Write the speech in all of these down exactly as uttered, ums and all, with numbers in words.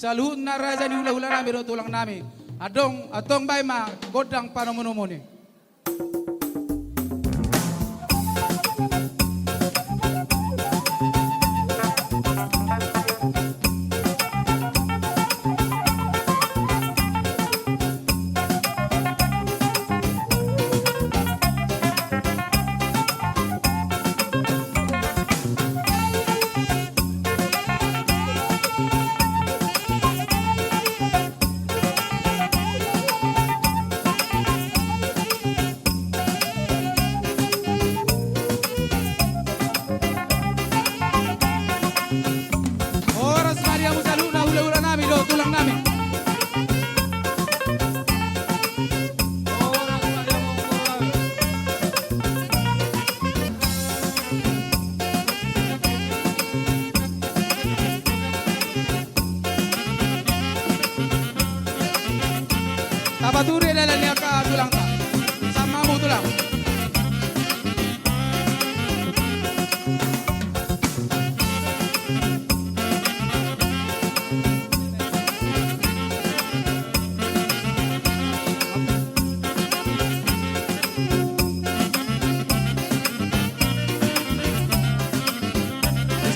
Saluhutna raja ni hula-hula nami dohot tulang nami. Adong, antong baen ma gondang panomu-nomu i. Horas ma di hamu saluhutna hula-hula nami dohot tulang nami. Horas ma di hamu. Tapatudu dalan ni angka tulangta. Sama hamu tulang.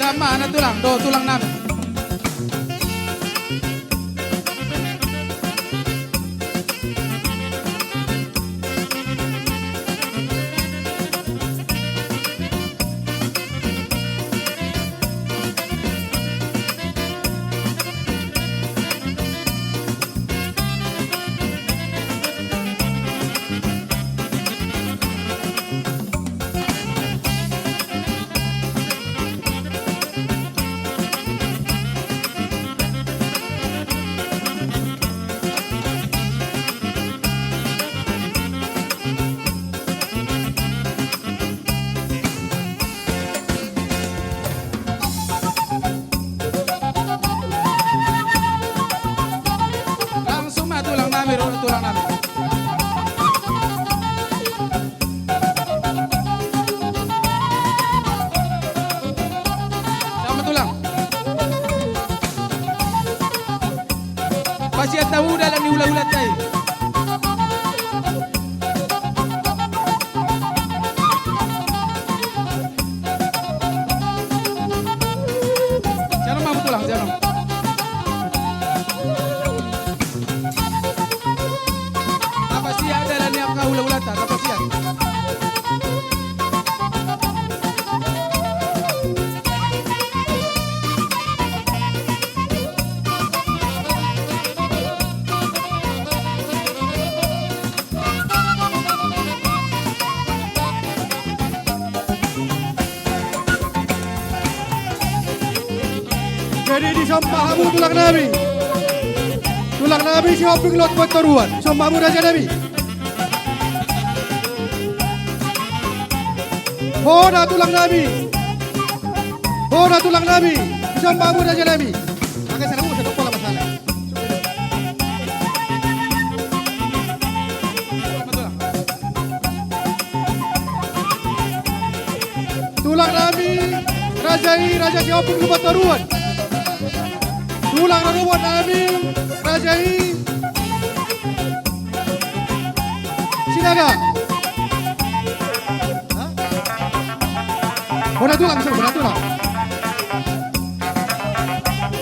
Sama na tulang, dohot tulang nami. Langsung ma tulang nami, ro tulang nami. Sama tulang. Pasian tahu dalan ni hula-hula tai. Siapa mau tulang, siapa? Apa sih ada dalam yang kau hula-hula tak? Apa sih? Jadi disomba hamu tulang nami. Tulang nami Sihombing Lumban Toruan. Disomba hamu raja nami. Bona tulang nami. Bona tulang nami. Disomba hamu raja nami. Pakai sarung, sarung pola masalah. Tulang nami, raja i, raja Sihombing Lumban Toruan. Tulang rorobot nami, raja i, Sinaga. Hah? Bona tulang, so, bona tulang.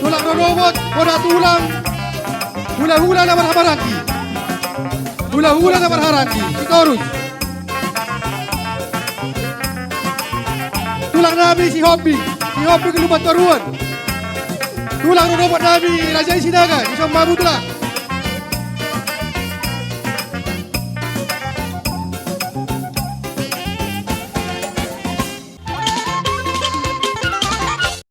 Tulang rorobot, bona tulang. Hula-hula na marhaha-maranggi. Hula-hula na marhaha-maranggi. Sitorus. Tulang nami Sihombing. Sihombing Lumban Toruan. Tulang rorobot nami raja i Sinaga. Disomba hamu tulang.